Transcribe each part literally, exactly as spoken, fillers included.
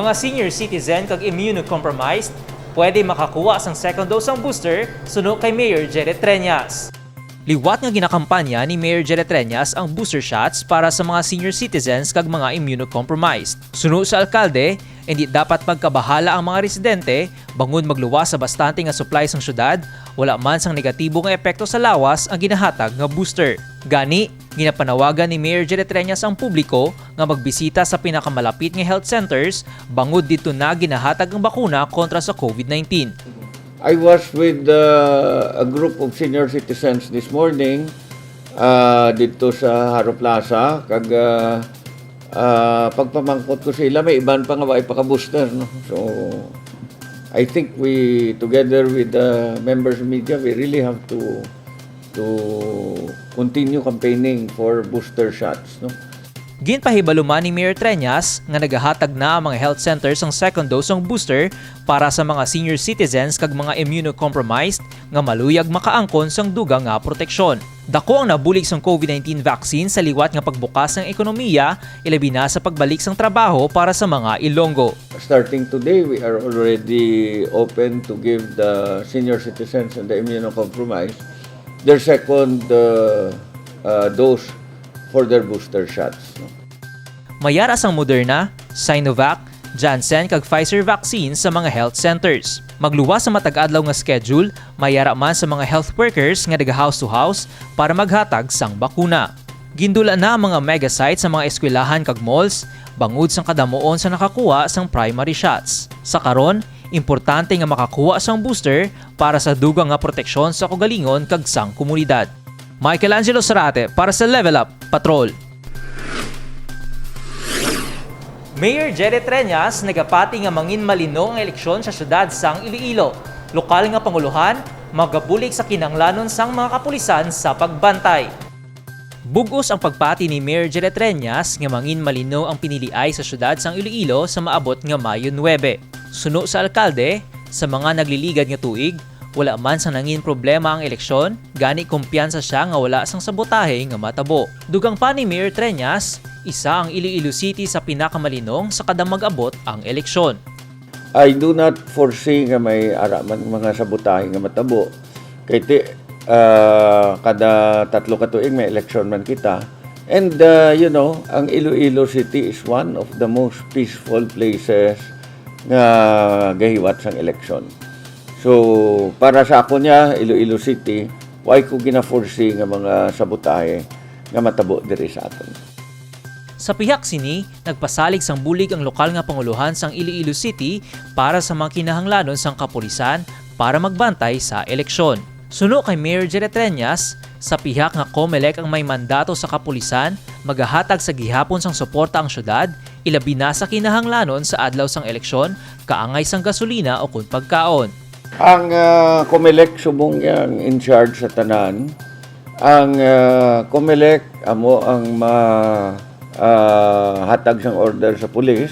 Mga senior citizen kag immunocompromised pwede makakuha sang second dose sang booster, suno kay Mayor Jere Treñas. Liwat nga ginakampanya ni Mayor Jere Treñas ang booster shots para sa mga senior citizens kag mga immunocompromised. Suno sa alkalde, hindi dapat magkabahala ang mga residente bangod magluwas sa bastante nga supply sang syudad, wala man sang negatibo nga epekto sa lawas ang ginahatag nga booster. Gani, ginapanawagan ni Mayor Jere Treñas ang publiko nga magbisita sa pinakamalapit nga health centers bangod didto na ginahatag ang bakuna kontra sa COVID nineteen. I was with uh, a group of senior citizens this morning uh, dito sa Haro Plaza, kag uh, uh, pagpamangkot ko sila, may iban pa nga wa pa ka-booster, no? So I think we, together with the members of media, we really have to to continue campaigning for booster shots, no? Ginpahibalo man ni Mayor Treñas nga nagahatag na ang mga health centers sang second dose sang booster para sa mga senior citizens kag mga immunocompromised nga maluyag makaangkon sang dugang nga proteksyon. Dako ang nabulig sang COVID nineteen vaccine sa liwat nga pagbukas sang ekonomiya, ilabi na sa pagbalik sang trabaho para sa mga Ilonggo. Starting today, we are already open to give the senior citizens and the immunocompromised their second uh, uh, dose for their booster shots. No? May ara sang Moderna, Sinovac, Janssen kag Pfizer vaccine sa mga health centers. Magluwas sa matag adlaw nga schedule, may ara man sa mga health workers nga naga house to house para maghatag sang bakuna. Gindula na ang mga mega sites sa mga eskwelahan kag malls bangod sang kadamuon sa nakakuha sang primary shots. Sa karon, importante nga makakuha sang booster para sa dugang nga proteksyon sa kaugalingon kag sang komunidad. Michael Angelo Sarate para sa Level Up Patrol. Mayor Jere Treñas nagapati nga mangin malino ang eleksyon sa siyudad sang Iloilo. Lokal nga panguluhan magabulig sa kinahanglanon sang mga kapulisan sa pagbantay. Bug-os ang pagpati ni Mayor Jere Treñas nga mangin malino ang piniliay sa siyudad sang Iloilo sa maabot nga Mayo nuebe. Suno sa alkalde, sa mga nagliligad nga tuig, wala man sang nangin problema ang eleksyon, gani kumpiyansa siya nga wala sang sabotahe nga matabo. Dugang pa ni Mayor Treñas, isa ang Iloilo City sa pinakamalinong sa kada mag-abot ang eleksyon. I do not foresee nga may ara man mga sabotahe nga matabo. Kay ti, ah, kada tatlo ka tuig may eleksyon man kita. And uh, you know, ang Iloilo City is one of the most peaceful places nga gahiwat sang eleksyon. So, para sa ako niya, Iloilo City, why ko gina-foresee nga mga sabotahe nga matabo diri sa aton? Sa pihak sini, nagpasalig sang bulig ang lokal nga panguluhan sang Iloilo City para sa mga kinahanglanon sang kapulisan para magbantay sa eleksyon. Suno kay Mayor Jere Treñas, sa pihak nga Comelec ang may mandato sa kapulisan, magahatag sa gihapon sang suporta ang syudad, ilabi na sa kinahanglanon sa adlaw sang eleksyon, kaangay sang gasolina o kon pagkaon. Ang uh, Comelec subong yang in charge sa tanan. Ang uh, Comelec amo ang ma uh, hatag sang order sa pulis.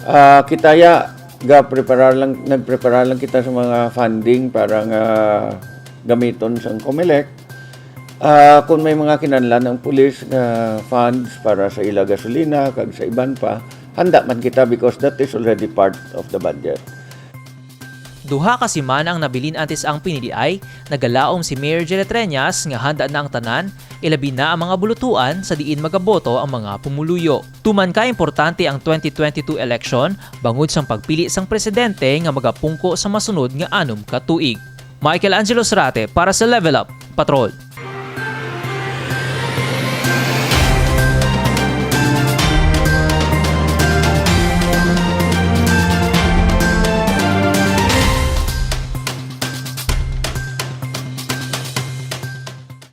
Uh, kita ya ga preparar lang nagpreparar lang kita sa mga funding para nga gamiton sang Comelec. Uh, kung may mga kinahanglan ang pulis nga funds para sa ila gasolina kag sa iban pa, handa man kita because that is already part of the budget. Duha ka semana ang nabilin antes ang piniliay, nagalaom si Mayor Jere Treñas nga handa na ang tanan, ilabi na ang mga bulutuan sa diin magaboto ang mga pumuluyo. Tuman ka importante ang twenty twenty-two election bangod sang pagpili sang presidente nga magapungko sa masunod nga anom ka tuig. Michael Angelo Sarate para sa Level Up Patrol.